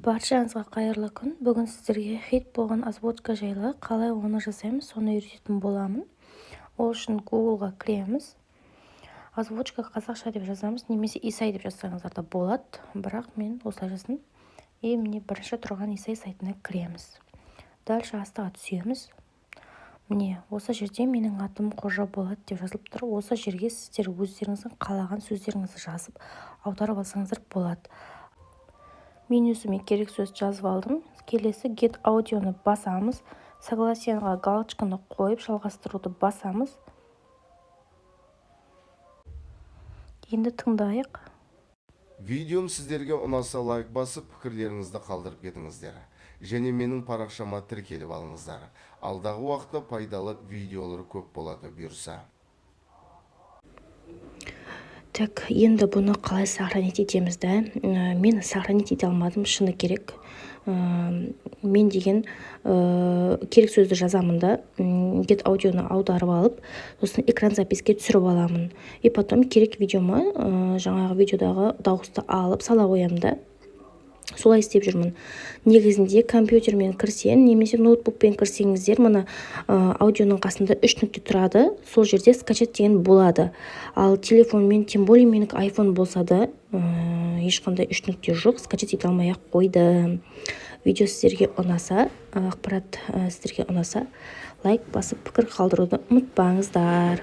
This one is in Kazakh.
Баршаңызға қайырлы күн! Бүгін сіздерге хит болған озвучка жайлы, қалай оны жасаймыз, соны үйрететін боламын. Ол үшін Гуглға кіреміз, «озвучка қазақша» деп жазамыз немесе «Исай» деп жазсаңыздар да болады, бірақ мен осылай жаздым. И міне, бірінші тұрған Исай сайтына кіреміз. Дальше астыға түсеміз. Міне, осы жерде «Менің атым Қожа Болат» деп жазылып тұр. Осы жерге сіздер өздеріңіздің қалаған сөздеріңізді жазып, аударып алсаңыздар болады. Мен өзіме керек сөзді жазып алдым. Келесі «Get audio» ны басамыз, согласие ға галочка ны қойып, жалғастыруды басамыз. Енді тыңдайық. Видеом сіздерге ұнаса, лайк басып, пікірлеріңізді қалдырып кетіңіздер және менің парақшама тіркеліп алыңыздар. Алдағы уақытта пайдалы видеолар көп болады, бұйырса. Так, енді бұны қалай сохранить етеміз да? Мен сохранить ете алмадым, шыны керек. Мен деген керек сөзді жазамын да, «Get audio» ны аударып алып, сосын экран запись ке түсіріп аламын. И потом керек видеома жаңағы видеодағы дауысты алып сала қоямын да, солай істеп жүрмін. Негізінде компьютермен кірсең немесе ноутбукпен кірсеңіздер, мына аудионың қасында үш нүкте тұрады, сол жерде «Скачать» деген болады. Ал телефонмен, тем более менікі айфон болса да, ешқандай үш нүкте жоқ, скачать ете алмай ақ қойды. Видео сіздерге ұнаса, ақпарат сіздерге ұнаса, лайк басып, пікір қалдыруды ұмытпаңыздар.